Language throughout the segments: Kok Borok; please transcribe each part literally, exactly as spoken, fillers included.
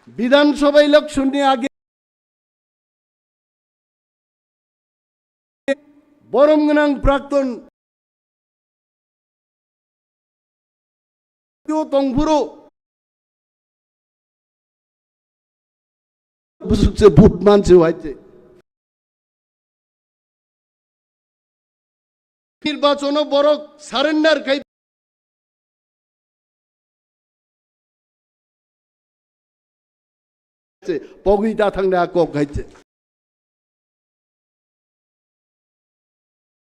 Bidhan Sabha election ni age borom gwnang prakton tongphuru bwswk se vote manse waite. Nirbachono borok surrender khai pogwi da thangna kok khai se.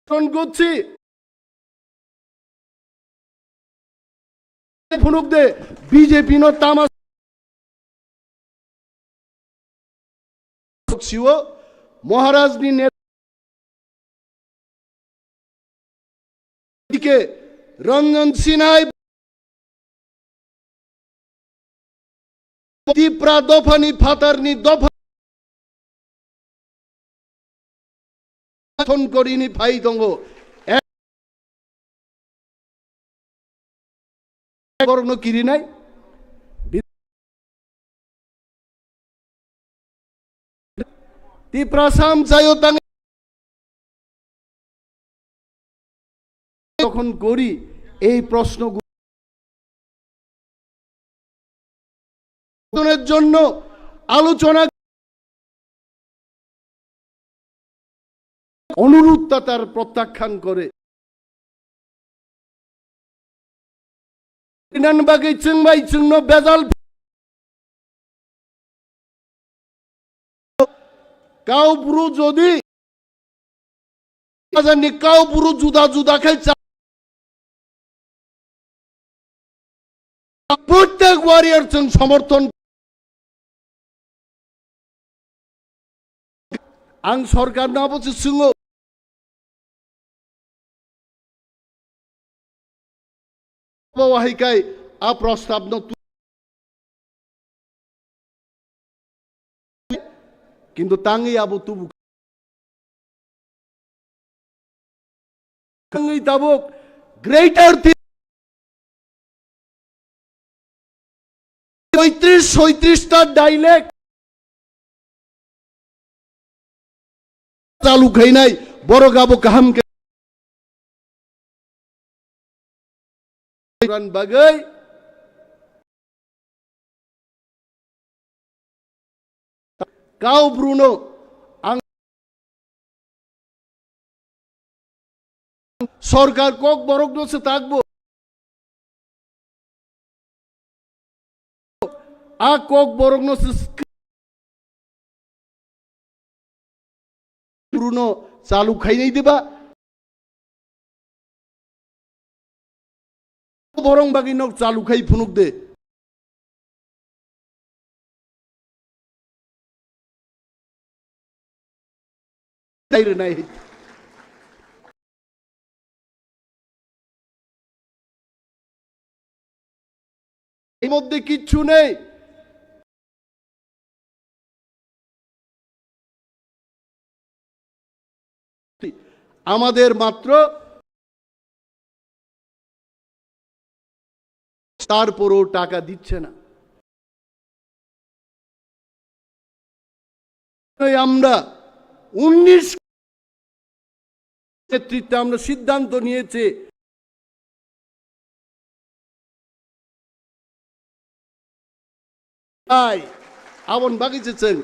Ton gotsi phunuk de B J P no tama siwo Maharaj ni net dike Ranjan Sinhai Tipra dophani phatarni dopha thon korini phai tongo. Borokno kirinai. Tiprasa amchaio tang যখন করি এই প্রশ্নগুলো উত্তরের জন্য আলোচনা অনুরোধটা তার প্রত্যাখ্যান করে। Inan bagwi chwng bai chwngno bejal kau bru jodi Hajarni kau bru juda juda khai cha-, prottek warrior chwng somorthon. Ang sorkarno abo se swngo. Bo hai kai a prostabno tu-, kintu tangwi abo tubu tangwi tabuk greater thi-, পঁয়ত্রিশ ছয়ত্রিশটা dialect চালু খাইনাই বড় গাবো কাহাম কে রান বাগৈ cow Bruno আং সরকার কক বরক দোষে থাকবো। A kok borokno se sk-, bruno chalu khainai diba? Borok bagwi nok chalu khai phunuk de. Dai rwnai. এর মধ্যে কিচ্ছু নেই। আমাদের মাত্র তারপরও টাকা দিচ্ছে না। আমরা উনিশ নেতৃত্বে আমরা সিদ্ধান্ত নিয়েছি, তাই আবন বাগিচে চেন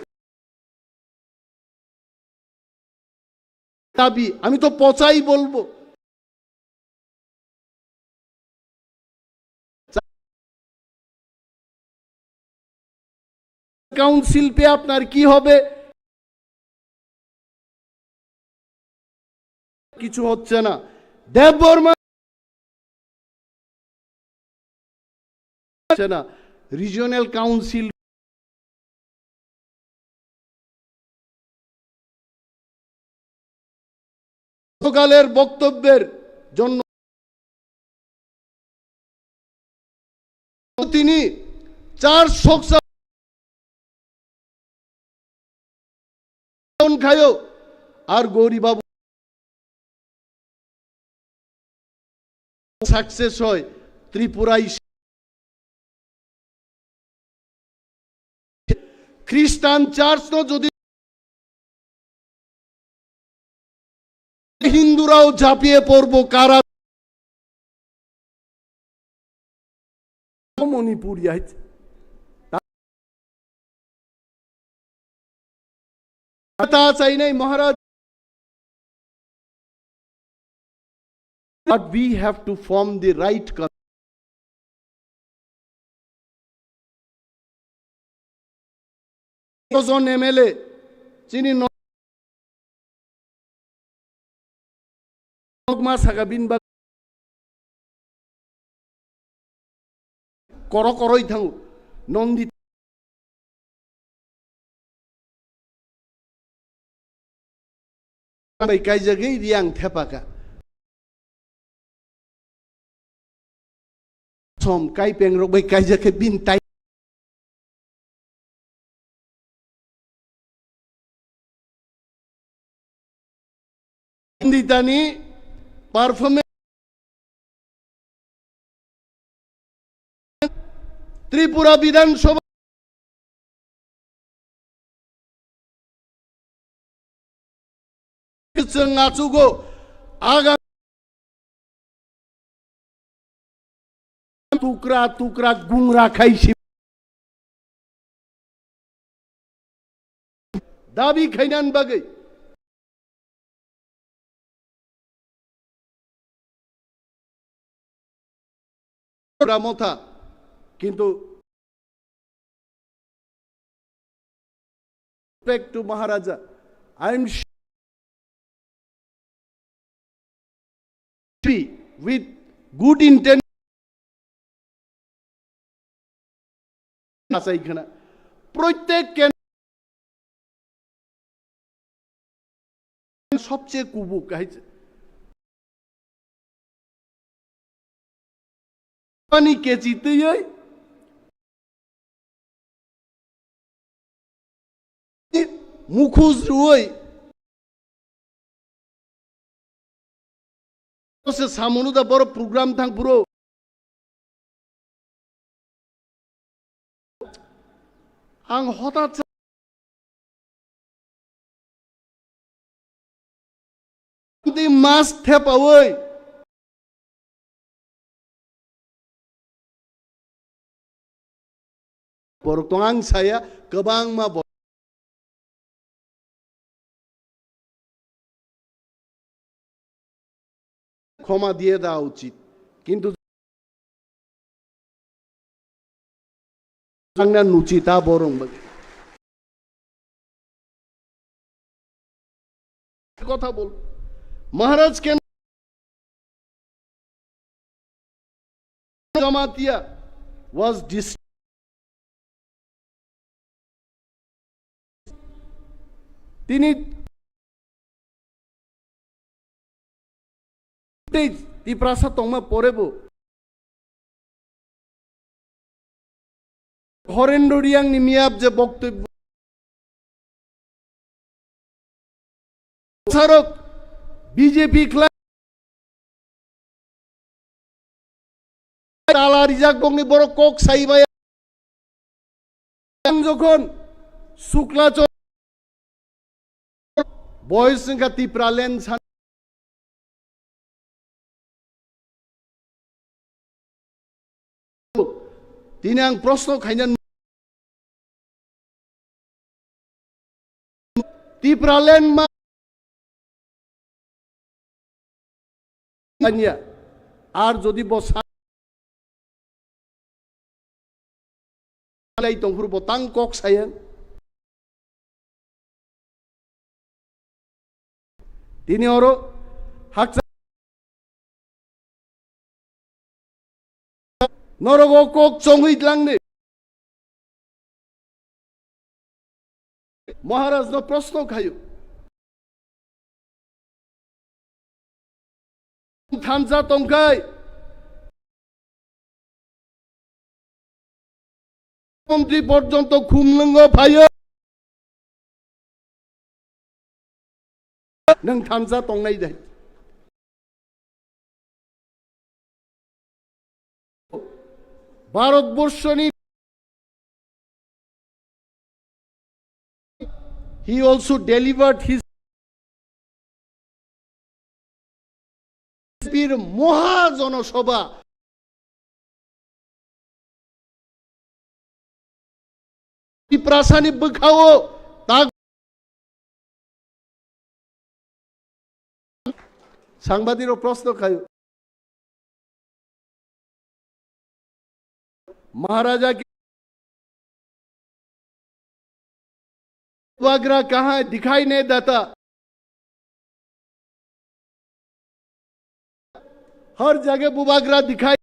দাবি, আমি তো পচাই বলবো। কাউন্সিল পেয়ে আপনার কি হবে? কিছু হচ্ছে না। দেববর্মা হচ্ছে না। রিজিওনাল কাউন্সিল গতকালের বক্তব্যের জন্য তিনি চার শোক খায়ও আর গৌরী বাবু সাকসেস হয় ত্রিপুরায়। Christian church no jodi Hindurao jhapiye porbo kara Manipur ya. Ta chainai Maharaj. But we have to form the right con-, jon M L A, chini no-, nokma saka bin bak-, koro koroi thango, nondi bai kaijagwi riang thepaka. Som kaipeng rok bai kaijak khe bin tai. Nanditani performance Tripura Bidhan Sabha chwng achugo aga tukra tukra gungra khai si dabi khainan bagwi. Motha, kintu respect to Maharaja, I am sure with good intent. Achai khna. Protek ken sobche kubuk hai. Pani kechi twiwi. Mukhus ruwi. Se samunu da boro program thang puro. Ang hotat sa-, di mas thepawi. Borok tong ang saya kwbangma bo-, khoma diye da uchit. Kintu angna nuchi ta borong bagwi. Kotha bol. Maharaj ken Jamatia was dis-, tini tei Tiprasa tongma pore bo Horendro Riang ni miyap je boktobbo sarok B J P khlai tala rijak bokni borok kok sai bai. Ang jokhon Sukla Chor boys wngkha Tipraland san. Tini ang proshno khaina Tipraland ma Tanya, ar jodi bo sa-, lai tongphuru bo tang kok saya. Tini oro hakcha norok o kok chongwi tlangni. Maharaj no proshno khayo. Thansa tongkhai. Montri porjonto khumlwngo phaio. Nwng thansa tongnai dai. Bharat borshoni He also delivered his Pir Moha Jonosabha. Tiprasani bwkhao tak sangbadirok proshno khaio. Maharaja ki bubagra kaha dikhai ne data. Har jagah bubagra dikhai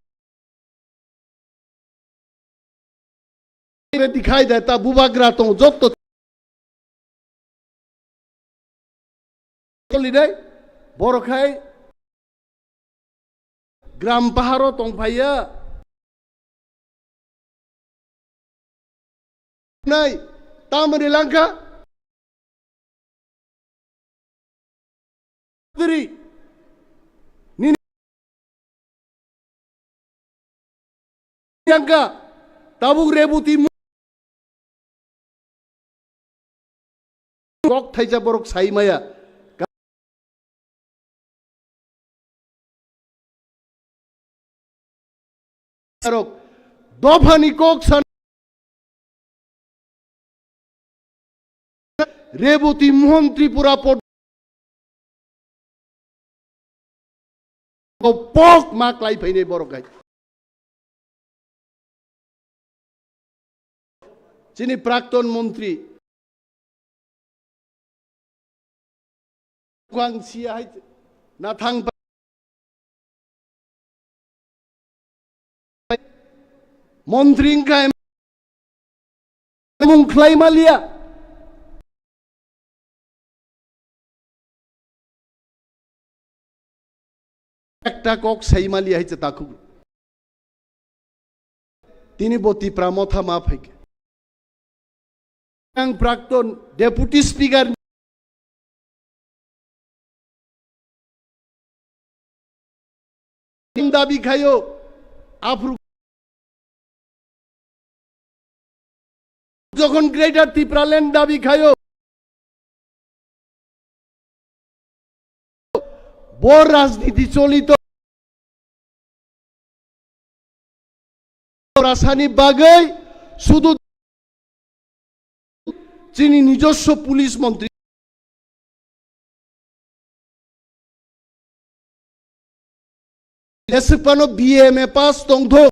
dikhai data, bubagra tong jotto. Toli dai, borok hai gram paharo tong phaiya. Nai, tamoni langkha. Diri. Nini langkha. Tabuk Rebuti mu-, kok thaisa borok sai maya. Rok dophani kok san Rebuti Mohan Tripura pod pok ma klai phainai borok hai. Chini prakton montri Kwang sia hai na thang pa-, montri wngkha em-, mung khlai maliya. Ekta kok sai maliya hai chwtakhuk. Tini bo Tipra Motha ma phaikha. Ang Prakton Deputy Speaker dabi khayo, aphuru jokhon Greater Tipraland dabi khayo, bo rajniti cholito. Tiprasani bagwi sudu chini nijoswo police montri jeswk phano B A M A pass tongthok.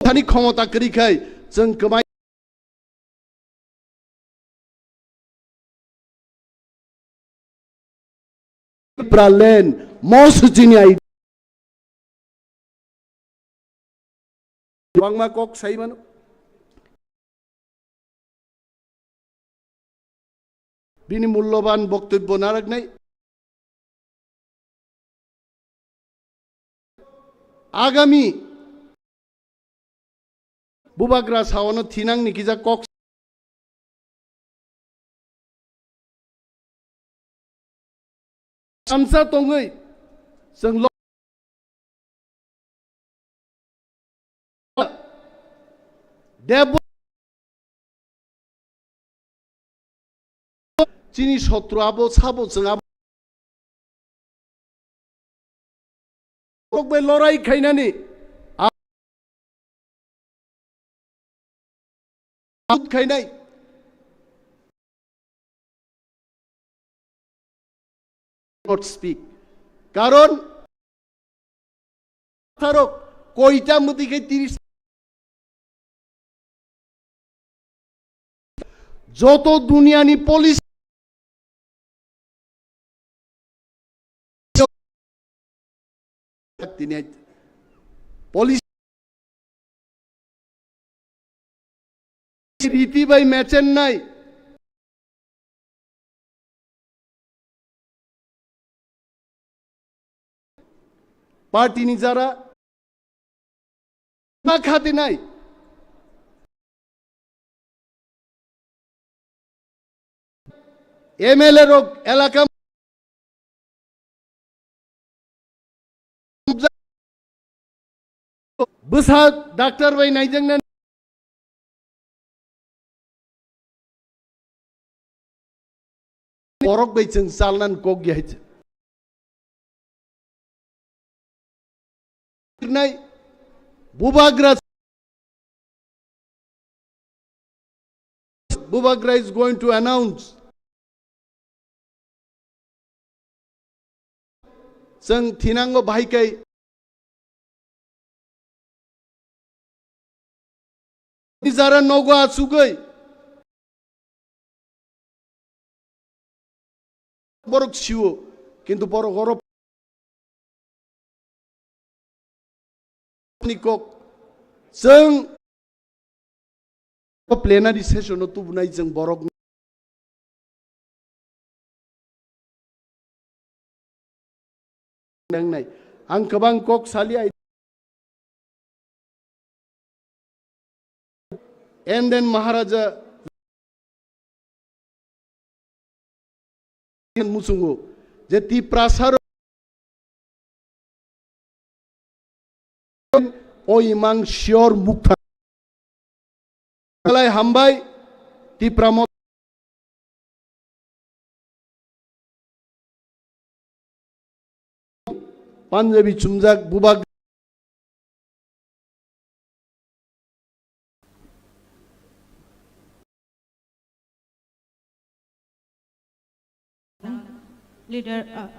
Thani khomota kwrwi khai chwng kwmai Tipraland mo swchini ai. Kwbangma kok sai mano. Bini mulloban boktobbo narwknai. Agami bubagra saono thinang ni kisa kok samsa tongwi chwng lo-, Debo chini sotro abo sabo chwng abo kok bai lorai khainani a-, out khainai. Not speak. Karon tharok koita mwtwi khe tiris joto duniani police tini police riti bai mechenai. Party ni jara ma khatinai. M L A rok elaka bwsa doctor bai naijaknani Borok bai chwng chalnani kok ya hai. Nai, Bubagra, Bubagra is going to announce. Chwng thinango bahai kai. Jara nogo achugwi. Borok siwo, kintu borok oro ni kok chwng plenary session o tubunai chwng borok nangnai. Ang kwbang kok sali ai. And then Maharaja muchungo je Tiprasa ro o imang sior mukha lai hambai Tipra mo Punjabi chumjak bubak leader, uh,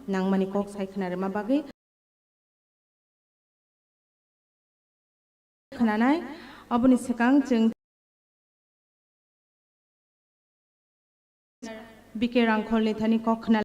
nangmani kok sai khna rwma bagwi khwnanai. Oboni swkang chwng B K Rangkholni thani kok khna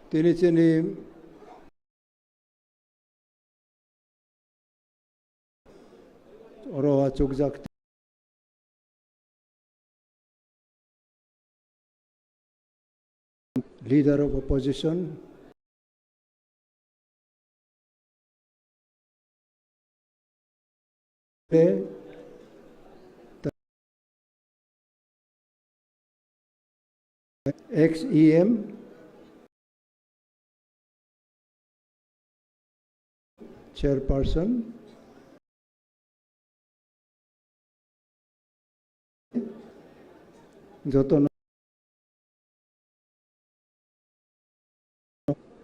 Tini chini oro achukjak leader of opposition. Ex E M chairperson. Joto no-,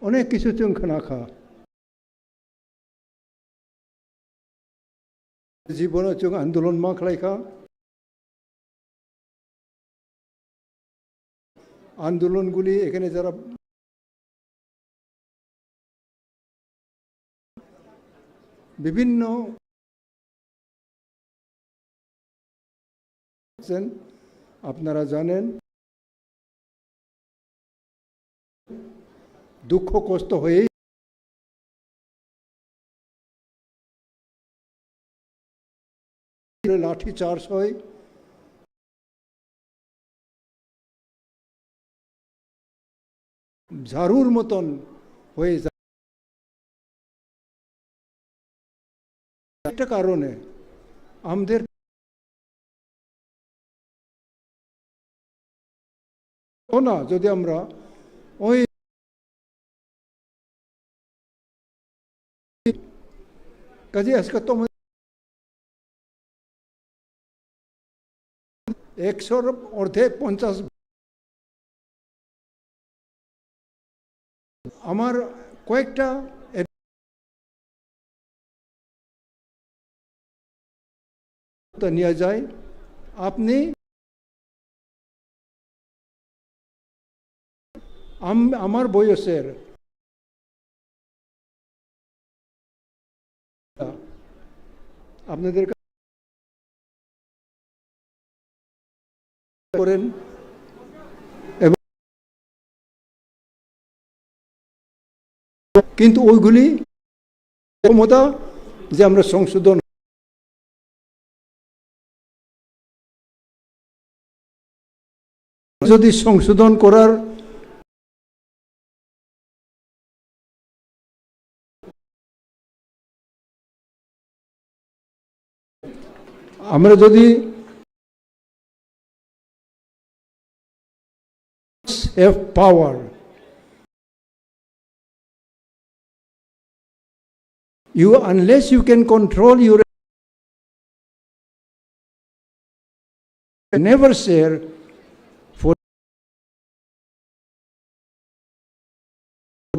onek kisu chwng khna kha. Jibono chwng andolon ma khlai kha. আন্দোলনগুলি এখানে যারা বিভিন্ন আছেন, আপনারা জানেন, দুঃখ কষ্ট হয়েই লাঠি চার্জ হয়। ঝাড়ুর মতন হয়ে যায়। একটা কারণে আমাদের না, যদি আমরা ওই কাজে আজকে তো আমাদের একশোর অর্ধেক পঞ্চাশ। আমার কয়েকটা এ-, নিয়ে যায়। আপনি আম-, আমার বয়সের আপনাদের কা-, করেন এবং কিন্তু ওইগুলি ক্ষমতা যে আমরা সংশোধন যদি সংশোধন করার আমরা যদি have power, you, unless you can control your, never share for,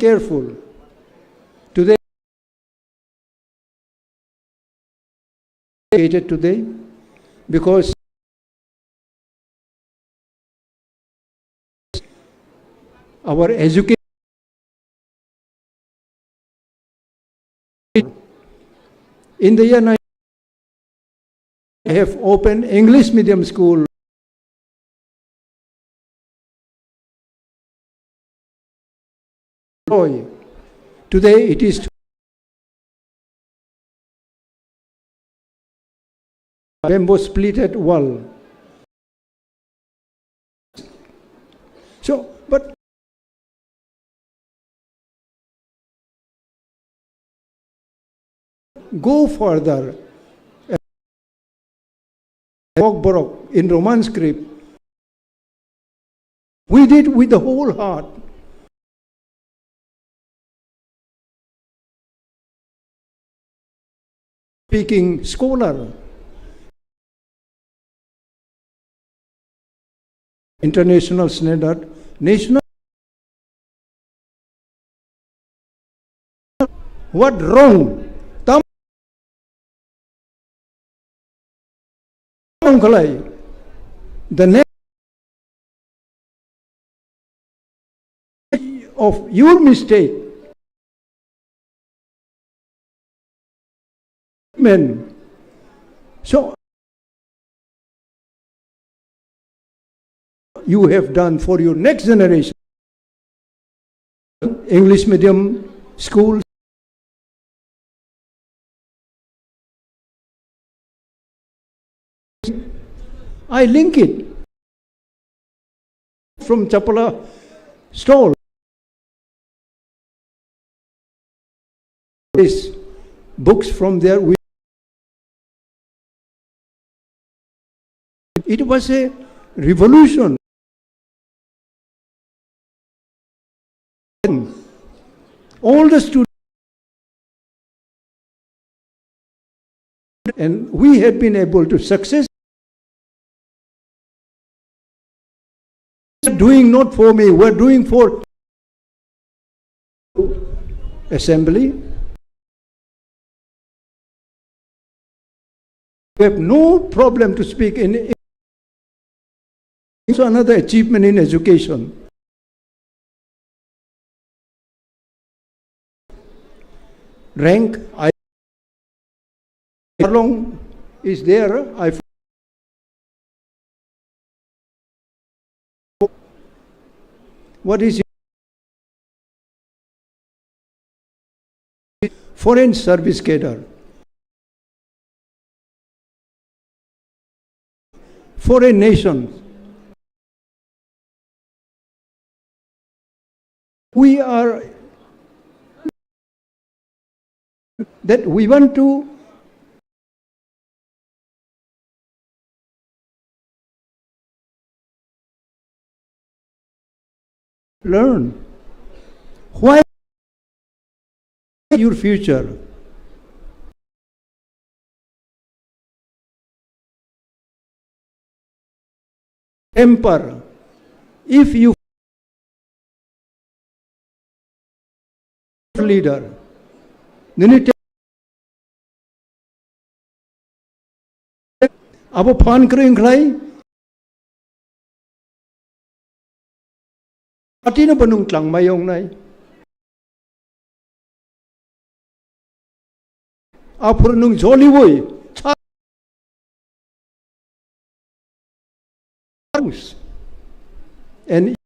careful. Today, educated today, because our education in the year nine, I have opened English medium school. Today it is bamboo splitted wall. So, but go further. Kokborok in Roman script. We did with the whole heart. Speaking scholar, international standard, national. What wrong? Tam wrong khalai. The next of your mistake. Men. So, you have done for your next generation. English medium schools. I link it from Chapla stall. These books from there. We, it was a revolution. All the students, and we have been able to success. Doing not for me, we're doing for assembly. We have no problem to speak in. It's another achievement in education. Rank, I, how long is there? I, what is foreign service cadre? Foreign nations. We are that we want to learn. Why your future? Emperor, if you leader, nini te-, abo phan kwrwi wngkhlai. Atino bo nwng tlangmai wngnai. Aphuru nwng joliwi sa-, and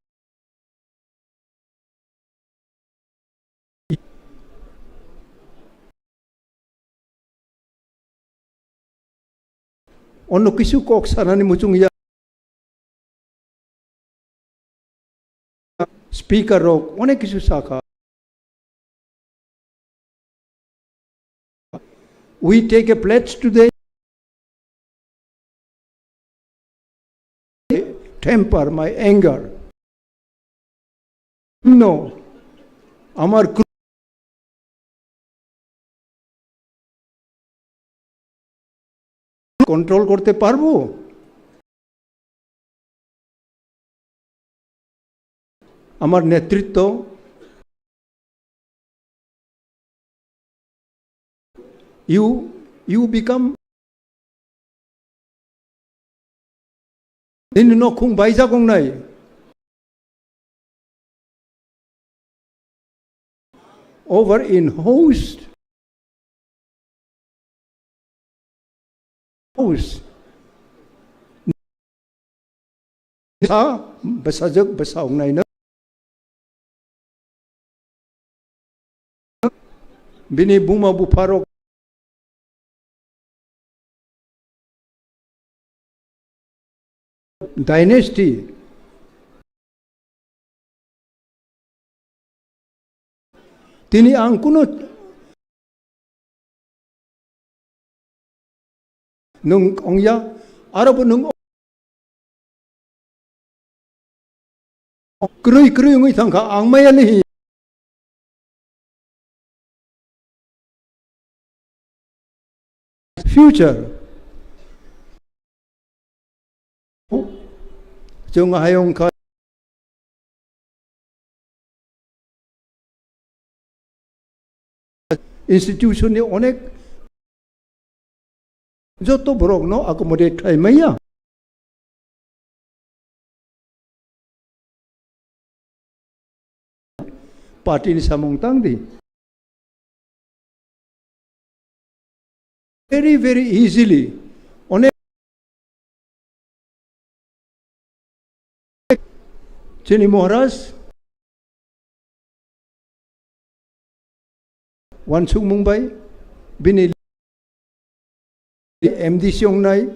Ono kisu kok sanani muchung ya. Speaker rok onek kisu sakha. We take a pledge today. Temper my anger. No, amar kru- control korte parbo? Amar netritto, you, you become, nini nokhung baijak wngnai. Over in host. Host. Sa bwsajwk bwsa wngnai no. Bini buma bupharok dynasty. Tini ang kuno nwng ongya, aro bo nwng kwrwi kwrwi wngwi thangkha, ang maya lihi. Future. Chwng hai wngkha institution ni onek joto borok no accommodate khai maya. Party ni samung tang di. Very, very easily. Onek chini Maharaj wansukmung bai bini M D C wngnai,